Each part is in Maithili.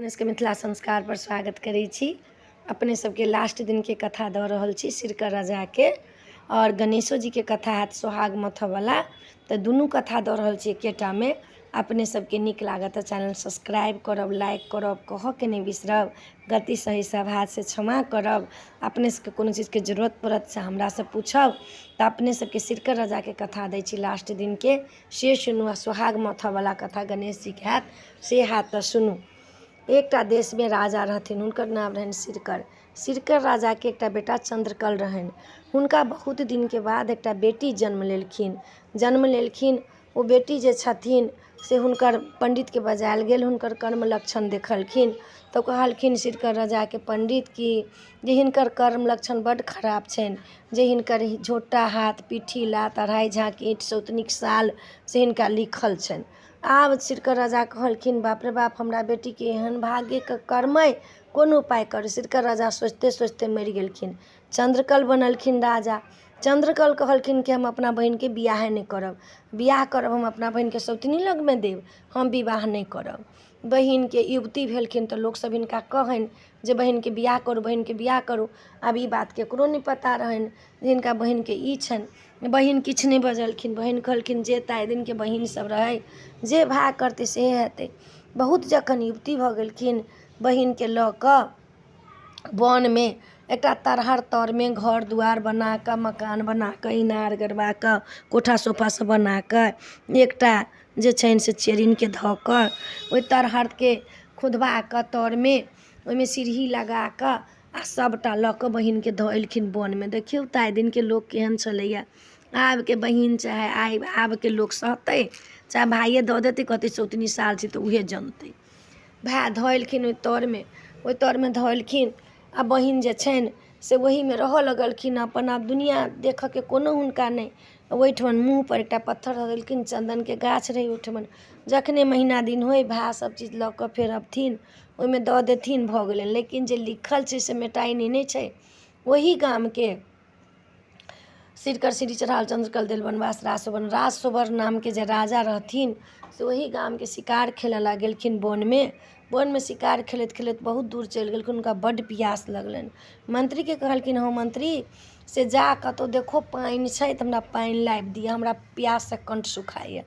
अपने सबके मिथिला संस्कारपर स्वागत करै छी। अपने सबके लास्ट दिनके कथा दऽ रहल छी सिरकर राजाके, आओर गणेशो जीके कथा हैत सोहाग मथऽवला, तऽ दुनू कथा दऽ रहल छी एकेटामे। अपने सबके नीक लागत तऽ चैनल सब्सक्राइब करब, लाइक करब, कहऽके नहि बिसरब, गलती सही सब हैत से क्षमा करब। अपने सबके कोनो चीजके जरूरत पड़त से हमरासँ पूछब। तऽ अपने सबके सिरकर राजाके कथा दै छी लास्ट दिनके, से सुनू, आ सोहाग मथऽवला कथा गणेश जीके हैत से हैत, तऽ सुनू। एकटा देशमे राजा रहथिन, हुनकर नाम रहनि सिरकर। सिरकर राजाके एकटा बेटा चन्द्रकल रहनि। हुनका बहुत दिनके बाद एकटा बेटी जन्म लेलखिन। जन्म लेलखिन ओ बेटी जे छथिन से हुनकर पण्डितके बजायल गेल। हुनकर कर्म लक्षण देखलखिन तऽ कहलखिन सिरकर राजाके पण्डित कि जे हिनकर कर्म लक्षण बड्ड खराब छनि, जे हिनकर झोटा हाथ पिट्ठी लात अढ़ाइ झाँक ईंट सौतनीक साल से हिनका लिखल छनि। आब सिरकर राजा कहलखिन, बाप रे बाप, हमरा बेटीके एहन भाग्यके कर्म अइ, कोन उपाय करू? सिरकर राजा सोचिते सोचिते मरि गेलखिन। चन्द्रकल बनलखिन राजा। चन्द्रकल कहलखिन कि हम अपना बहिनके बियाहे नहि करब, बियाह करब हम अपना बहिनके सौतनी लगमे देब, हम विवाह नहि करब। बहिनके युवती भेलखिन तऽ लोकसभ हिनका कहनि जे बहिनके बियाह करू, बहिनके बियाह करू। आब ई बात ककरो नहि पता रहनि जे हिनका बहिनके ई छनि। बहिन किछु नहि बजलखिन। बहिन कहलखिन जे ताहि दिनके बहिन सब रहै, जे भाय करतै से हेतै। बहुत जखन युवती भऽ गेलखिन, बहिनके लऽ कऽ वनमे एकटा तरहर तरमे घर दुआरि बना कऽ, मकान बना कऽ, इनार गड़बा कऽ, कोठा सोफा सब बना कऽ, एकटा जे छनि से चेरिनके धऽ कऽ, ओहि तरहरके खोदबा कऽ तरमे ओहिमे सीढ़ी लगा कऽ आ सभटा लऽ कऽ बहिनके धऽ एलखिन वनमे। देखियौ ताहि दिनके लोक केहन छलैए। आबके बहिन चाहे आइ आबके लोक सहतै, चाहे भाइए दऽ देतै, कहतै सौतनी साल छै तऽ उहे जनतै। भाय धऽ एलखिन ओहि तरमे, ओहि तरमे धऽ एलखिन आ बहिन जे छनि से ओहीमे रहऽ लगलखिन अपन। आब दुनिआँ देखऽके कोनो हुनका नहि। ओहिठमन मुँहपर एकटा पत्थर धऽ देलखिन, चन्दनके गाछ रहै ओहिठमन। जखने महीना दिन होइ, भाय सभचीज लऽ कऽ फेर अबथिन, ओहिमे दऽ देथिन, भऽ गेलनि। लेकिन जे लिखल छै से मेटाइ नहि ने छै। ओही गामके सिरकर सीढ़ी चढ़ाओल चन्द्रकल देल वनवास राजसोबर, राजसोबर नामके जे राजा रहथिन से ओही गामके शिकार खेलऽ लए गेलखिन वनमे। वनमे शिकार खेलैत खेलैत बहुत दूर चलि गेलखिन। हुनका बड्ड पियास लगलनि। मन्त्रीके कहलखिन, हौ मन्त्री, से जा कतहु देखो पानि छै तऽ हमरा पानि लाबि दिअ, हमरा पियाससँ कण्ठ सुखाइए।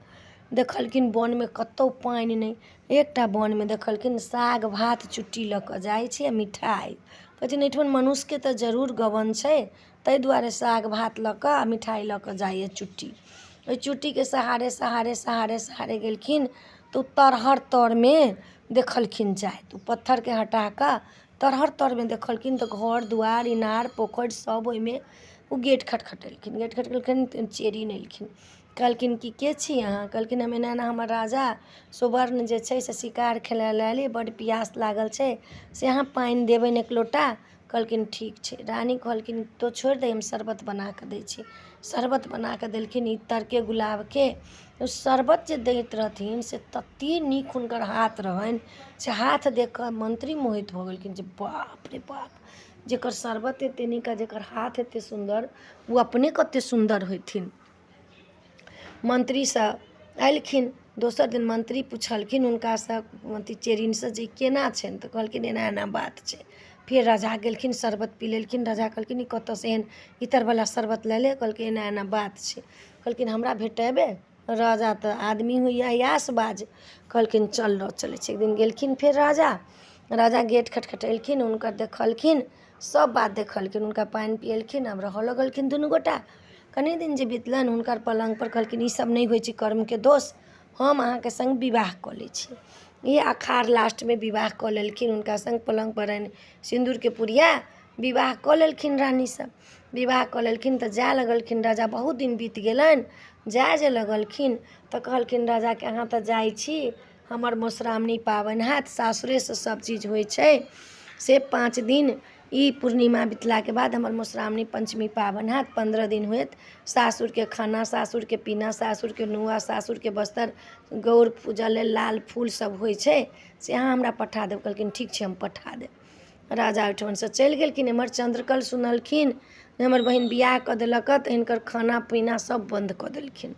देखलखिन वनमे कतहु पानि नहि। एकटा वनमे देखलखिन साग भात चुट्टी लऽ कऽ जाइ छै आ मिठाइ। कहै छै एहिठमन मनुष्यके तऽ जरूर गबन छै, ताहि दुआरे साग भात लऽ कऽ आ मिठाइ लऽ कऽ जाइए चुट्टी। ओहि चुट्टीके सहारे सहारे सहारे सहारे गेलखिन तऽ ओ तरहर तरमे देखलखिन जाइत। ओ पत्थरके हटा कऽ तरहर तरमे देखलखिन तऽ घर दुआरि इनार पोखरि सब ओहिमे। ओ गेट खटखटेलखिन। गेट खटखटेलखिन तऽ चेरिन एलखिन। कहलखिन कि के छी अहाँ? कहलखिन हम एना एना हमर राजा सुवर्ण जे छै से शिकार खेलाय लए एलियै, बड्ड पियास लागल छै, से अहाँ पानि देबनि एक लोटा? कहलखिन ठीक छै। रानी कहलखिन तो छोड़ि दे, हम शरबत बना कऽ दै छी। शरबत बना कऽ देलखिन इत्तरके गुलाबके। ओ शरबत जे दैत रहथिन से ततेक नीक हुनकर हाथ रहनि से हाथ देख कऽ मंत्री मोहित भऽ गेलखिन जे बाप रे बाप, जकर शरबत एतेक नीक आ जकर हाथ एतेक सुन्दर, ओ अपने कतेक सुन्दर होथिन। मन्त्रीसँ एलखिन दोसर दिन, मन्त्री पुछलखिन हुनकासँ, अथी चेरिनसँ, जे ई केना छनि? तऽ कहलखिन एना एना बात छै। फेर राजा गेलखिन, शरबत पी लेलखिन। राजा कहलखिन ई कतऽसँ एहन इत्तरवला शरबत लेले? कहलकै एना एना बात छै। कहलखिन हमरा भेटेबै? राजा तऽ आदमी होइए अयासबाज। कहलखिन चल लऽ चलै छी। एक दिन गेलखिन फेर राजा। राजा गेट खटखटेलखिन, हुनकर देखलखिन, सब बात देखलखिन, हुनका पानि पियेलखिन। आब रहऽ लगलखिन दुनू गोटा। कनि दिन जे बितलनि, हुनकर पलङ्गपर कहलखिन ई सब नहि होइ छै कर्मके दोष, हम अहाँके सङ्ग विवाह कऽ लै छी। ई अखाढ़ लास्टमे विवाह कऽ लेलखिन हुनका सङ्ग। पलङ्गपर आनि सिन्दूरके पुड़िया विवाह कऽ लेलखिन रानीसँ। विवाह कऽ लेलखिन तऽ जाय लगलखिन राजा। बहुत दिन बीत गेलनि। जाय जे लगलखिन तऽ कहलखिन राजाके अहाँ तऽ जाइ छी, हमर मधुश्रावणी पाबनि हैत, सासुरेसँ सब चीज होइ छै, से 5 दिन ई पूर्णिमा बितलाके बाद हमर मधुश्रावणी पञ्चमी पाबनि हैत, 15 दिन होयत, सासुरके खाना, सासुरके पीना, सासुरके नुआ, सासुरके बस्तर, गौर पूजा लेल लाल फूल सब होइ छै, से अहाँ हमरा पठा देब। कहलखिन ठीक छै, हम पठा देब। राजा ओहिठमनसँ चलि गेलखिन। एम्हर चन्द्रकल सुनलखिन जे हमर बहिन बियाह कऽ देलक तऽ हिनकर खाना पीना सब बन्द कऽ देलखिन।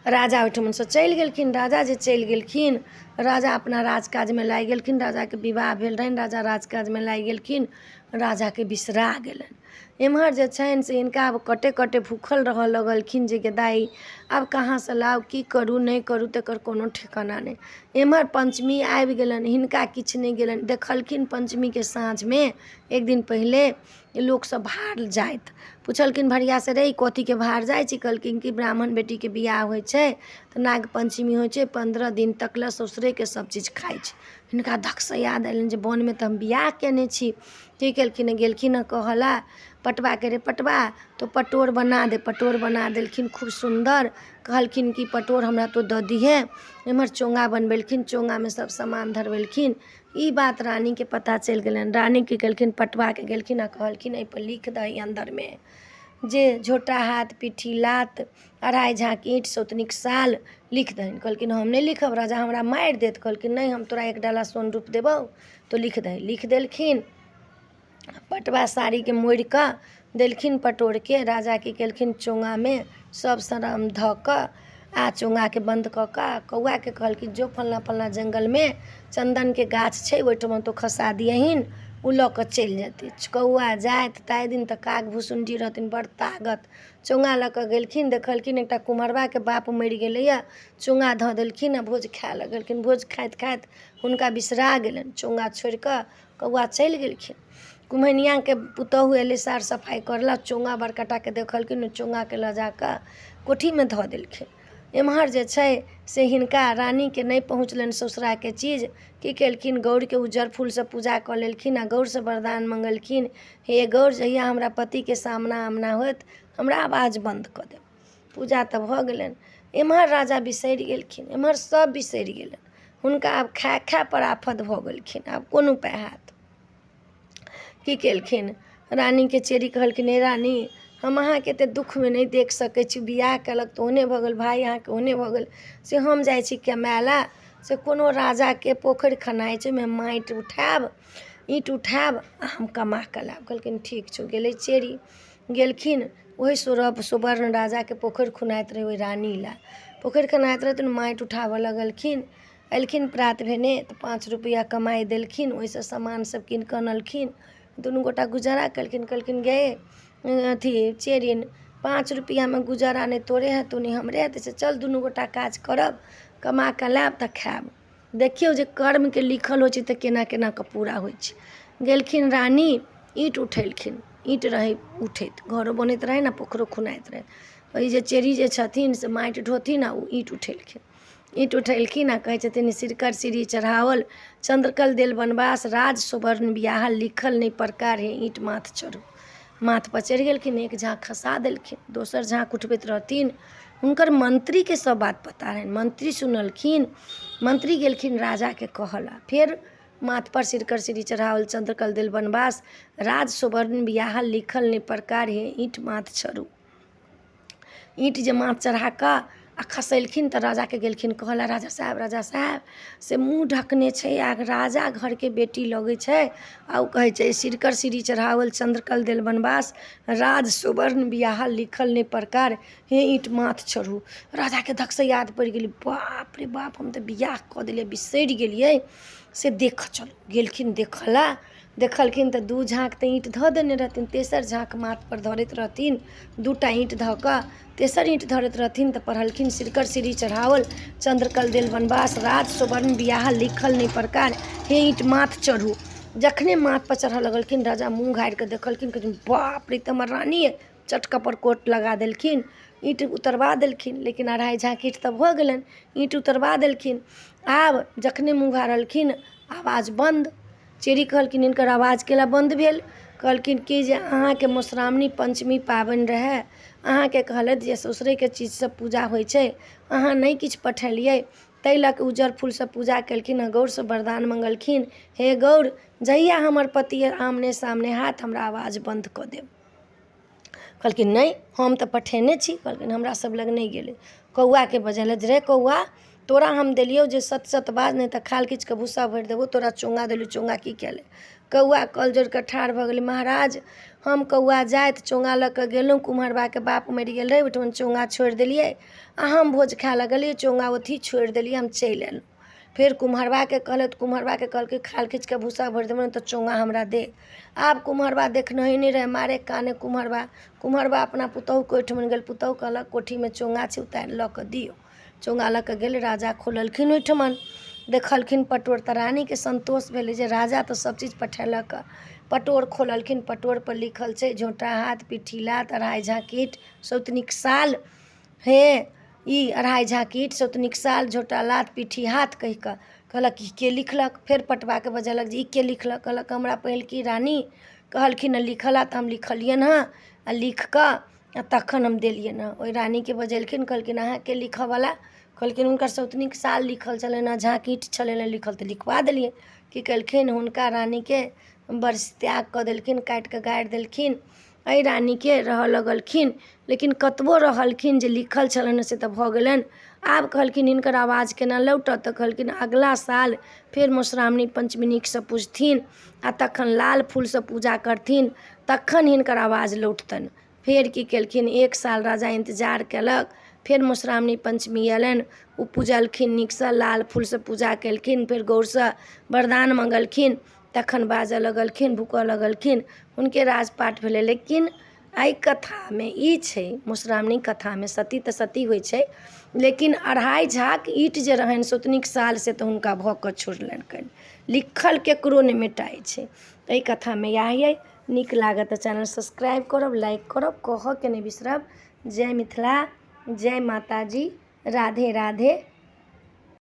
राजा ओहिठुमनसँ चलि गेलखिन। राजा जे चलि गेलखिन, राजा अपना राजकाजमे लागि गेलखिन। राजाके विवाह भेल रहनि, राजा राजकाजमे लागि गेलखिन, राजाके बिसरा गेलनि। एम्हर जे छनि से हिनका आब कटे कटे भूखल रहऽ लगलखिन जे गे दाइ आब कहाँसँ लाउ, की करू नहि करू, तकर कोनो ठेकाना नहि। एम्हर पञ्चमी आबि गेलनि, हिनका किछु नहि गेलनि। देखलखिन पञ्चमीके साँझमे एक दिन पहिले लोकसब भार जाइत। पुछलखिन भरियासँ, रे ई कथीके भार जाइ छै? कहलखिन कि ब्राह्मण बेटीके बियाह होइ छै तऽ नाग पञ्चमी होइ छै, 15 दिन तक लए ससुरेके सब चीज खाइ छै। हिनका धकसँ याद अयलनि जे वनमे तऽ हम बियाह कयने छी। की केलखिन, गेलखिन हँ कहऽ लए पटवाके, रे पटवा तो पटोर बना दे। पटोर बना देलखिन खूब सुन्दर। कहलखिन कि पटोर हमरा तो दऽ दिहे। एम्हर चोङ्गा बनबेलखिन, चोङ्गामे सब सामान धरबेलखिन। ई बात रानीके पता चलि गेलनि। रानी की केलखिन, पटवाके गेलखिन आओर कहलखिन एहिपर लिख दही अन्दरमे जे झोटा हाथ पिट्ठी लात अढ़ाइ झाँक ईंट सौतनीक साल लिख दहीन। कहलखिन हम नहि लिखब राजा, हमरा मारि देत। कहलखिन नहि, हम तोरा एक डाला सोन रूप देबौ, तो लिख दही। लिख देलखिन। पटवा साड़ीके मोड़ि कऽ देलखिन पटोरके। राजा की केलखिन, चोङ्गामे सब सामान धऽ कऽ आ चोङ्गाके बन्द कऽ कऽ कौआके कहलखिन जो फल्लाँ फल्लाँ जङ्गलमे चन्दनके गाछ छै, ओहिठमा तो खसा दियहिन, ओ लऽ कऽ चलि जेतै। कौआ जायत ताहि दिन तऽ काग भुसुण्डी रहथिन बड़ तागत। चोङ्गा लऽ कऽ गेलखिन, देखलखिन एकटा कुम्हरबाके बाप मरि गेलैए। चोङ्गा धऽ देलखिन आ भोज खाय लगलखिन। भोज खाइत खाइत हुनका बिसरा गेलनि, चोङ्गा छोड़ि कऽ कौआ चलि गेलखिन। कुम्हैनियाके पुतोहु एलै सार सफाइ करऽ लए, चोङ्गा बड़का टाके देखलखिन, ओ चोङ्गाके लऽ जा कऽ कोठीमे धऽ देलखिन। एम्हर जे छै से हिनका रानीके नहि पहुँचलनि ससुराके चीज। की केलखिन, गौरके उज्जर फूलसँ पूजा कऽ लेलखिन आ गौरसँ वरदान मङ्गलखिन, हे गौर जहिया हमरा पतिके सामना आमना होयत हमरा आवाज बन्द कऽ देब। पूजा तऽ भऽ गेलनि। एम्हर राजा बिसरि गेलखिन, एम्हर सब बिसरि गेलनि। हुनका आब खाय खायपर आफत भऽ गेलखिन, आब कोन उपाय हैत। की केलखिन, रानीके चेरी कहलखिन, हे रानी हम अहाँके एतेक दुःखमे नहि देख सकै छी, बियाह केलक तऽ ओहने भऽ गेल, भाय अहाँके ओहने भऽ गेल, से हम जाइ छी कमाय लए, से कोनो राजाके पोखरि खनाइ छै, ओहिमे माटि उठायब ईंट उठायब आ हम कमा कऽ लायब। कहलखिन ठीक छौ। गेलै चेरी, गेलखिन ओहि सौरभ सुवर्ण राजाके पोखरि खुनाइत रहै ओहि रानी लए पोखरि खुनाइत रहै तऽ माटि उठाबऽ लगलखिन। एलखिन प्रात भेने तऽ 5 रुपैआ कमाइ देलखिन, ओहिसँ सामान सब कीन कऽ अनलखिन। दुनू गोटा गुजारा केलखिन। कहलखिन गे अथी चेरिन, 5 रुपैआमे गुजारा नहि तोरे हेतौ नहि हमरे हेतै, से चल दुनू गोटा काज करब, कमा कऽ लायब तऽ खायब। देखियौ जे कर्मके लिखल होइ छै तऽ केना केना कऽ पूरा होइ छै। गेलखिन रानी, ईंट उठेलखिन, ईंट रहै उठैत, घरो बनैत रहै ने पोखरो खुनाइत रहै। ओहि जे चेरी जे छथिन से माटि ढोथिन आ ओ ईंट उठेलखिन। ईंट उठेलखिन आ कहै छथिन सिरकर सीढ़ी चढ़ाओल चन्द्रकल देल बनवास राज सुवर्ण बियाहल लिखल नहि प्रकार हे ईंट माथ चढ़ू। माथपर चढ़ि गेलखिन, एक झाँक खसा देलखिन, दोसर झाँक उठबैत रहथिन। हुनकर मंत्रीके सब बात पता रहनि, मंत्री सुनलखिन, मंत्री गेलखिन राजाके कहऽ लए। फेर माथपर सिरकर सीढ़ी चढ़ाओल चन्द्रकल देल बनवास राज सुवर्ण बियाहल लिखल नहि प्रकार हे ईंट माथ चढ़ू। ईंट जे माथ चढ़ा कऽ आ खसेलखिन तऽ राजाके गेलखिन कहऽ लए, राजा साहेब राजा साहेब से मुँह ढकने छै आ राजा घरके बेटी लगै छै आ ओ कहै छै सिरकर सीढ़ी चढ़ाओल चन्द्रकल देल बनवास राज सुवर्ण बियाहल लिखल नहि प्रकार हे ईंट माथ चढ़ू। राजाके धकसँ याद पड़ि गेलै, बाप रे बाप हम तऽ बियाह कऽ देलियै बिसरि गेलियै, से देखऽ चलू। गेलखिन देखऽ लए, देखलखिन तऽ 2 झाँक तऽ ईंट धऽ देने रहथिन, तेसर झाँक माथपर धरैत रहथिन, 2टा ईंट धऽ कऽ तेसर ईंट धरैत रहथिन तऽ पढ़लखिन सिरकर सीढ़ी चढ़ाओल चन्द्रकल देल बनवास राज सुवर्ण बियाहल लिखल नहि प्रकार हे ईंट माथ चढ़ू। जखने माथपर चढ़ऽ लगलखिन राजा मुँह घारि कऽ देखलखिन, कहलखिन बाप रे तऽ हमर रानी अइ। चटका पर कोट लगा देलखिन, ईंट उतरबा देलखिन, लेकिन अढ़ाइ झाँक ईंट तऽ भऽ गेलनि, ईंट उतरबा देलखिन। आब जखने मुँह घारलखिन आवाज बन्द। चेरी कहलखिन हिनकर आवाज केला बन्द भेल? कहलखिन कि जे अहाँके मधुश्रावणी पञ्चमी पाबनि रहै, अहाँके कहलथि जे ससुरेके चीजसँ पूजा होइ छै, अहाँ नहि किछु पठेलियै, ताहि लऽ कऽ उज्जर फूलसँ पूजा केलखिन आ गौरसँ वरदान मङ्गलखिन, हे गौर जहिया हमर पति आमने सामने हैत हमरा आवाज बन्द कऽ देब। कहलखिन नहि हम तऽ पठेने छी। कहलखिन हमरा सब लग नहि गेलै। कौआके बजेलथि, रे कौआ तोरा हम देलियौ जे सत सत बाज, नहि तऽ खाल खींच कऽ भूस्सा भरि देबौ। तोरा चोंगा देलियौ, चोंगा की केले? कौआ कल जोड़ि कऽ ठाढ़ भऽ गेलै, महाराज हम कौआ जाइत चोंगा लऽ कऽ गेलहुँ, कुम्हरबाके बाप मरि गेल रहै, ओहिठमन चोंगा छोड़ि देलियै आ हम भोज खाय लगलियै, चोंगा ओतहि छोड़ि देलियै, हम चलि एलहुँ। फेर कुम्हरबाके कहलक, कुम्हरबाके कहलकै खाल खींच कऽ भूस्सा भरि देबौ, तऽ चोंगा हमरा दे। आब कुम्हरबा देखनहि नहि रहै, मारे काने कुम्हरबा। कुम्हरबा अपना पुतहुके ओहिठमन गेल, पुतहु कहलक कोठीमे चोंगा छै, उतारि लऽ कऽ दियौ। चोंगा लऽ कऽ गेल, राजा खोललखिन, ओहिठमन देखलखिन पटोर, तऽ रानीके सन्तोष भेलै जे राजा तऽ सभ चीज पठेलक। पटोर खोललखिन, पटोरपर लिखल छै झोँटा हाथ पिट्ठी लात अढ़ाइ झाँकीट सौतनीक साल। हे ई अढ़ाइ झाँकीट सौतनीक साल झोँटा लात पिट्ठी हाथ कहि कऽ कहलक ई के लिखलक? फेर पटवाके बजेलक जे ई के लिखलक? कहलक हमरा पहिलकी रानी कहलखिन हँ लिखऽ लए, तऽ हम लिखलियनि हँ आ लिख कऽ आ तखन हम देलियनि हँ। ओहि रानीके बजेलखिन, कहलखिन अहाँके लिखऽवला? कहलखिन हुनकर सौतनीक साल लिखल छलनि हँ, झाँकीट छलनि हँ लिखल, तऽ लिखवा देलियै। की केलखिन? हुनका रानीके बरस त्याग कऽ देलखिन, काटि कऽ गाड़ि देलखिन। एहि रानीके रहऽ लगलखिन, लेकिन कतबो रहलखिन जे लिखल छलनि से तऽ भऽ गेलनि। आब कहलखिन हिनकर आवाज केना लौटत? तऽ कहलखिन अगिला साल फेर मधुश्रावणी पञ्चमी नीकसँ पुजथिन आ तखन लाल फूलसँ पूजा करथिन, तखन हिनकर आवाज लौटतनि। फेर की केलखिन? एक साल राजा इन्तजार केलक। फेर मधुश्रावणी पञ्चमी अयलनि, ओ पुजलखिन नीकसँ, लाल फूलसँ पूजा केलखिन, फेर गौरसँ वरदान मङ्गलखिन, तखन बाजऽ लगलखिन, भूकऽ लगलखिन, हुनके राजपाट भेलै। लेकिन एहि कथामे ई छै, मधुश्रावणी कथामे सती तऽ सती होइ छै, लेकिन अढ़ाइ झाक ईंट जे रहनि सौतनीक साल, से तऽ हुनका भऽ कऽ छोड़लकनि। लिखल ककरो नहि मेटाइ छै। एहि कथामे इएह अइ। नीक लागत तऽ चैनल सब्सक्राइब करब, लाइक करब, कहऽके नहि बिसरब। जय मिथिला, जय माताजी, राधे राधे।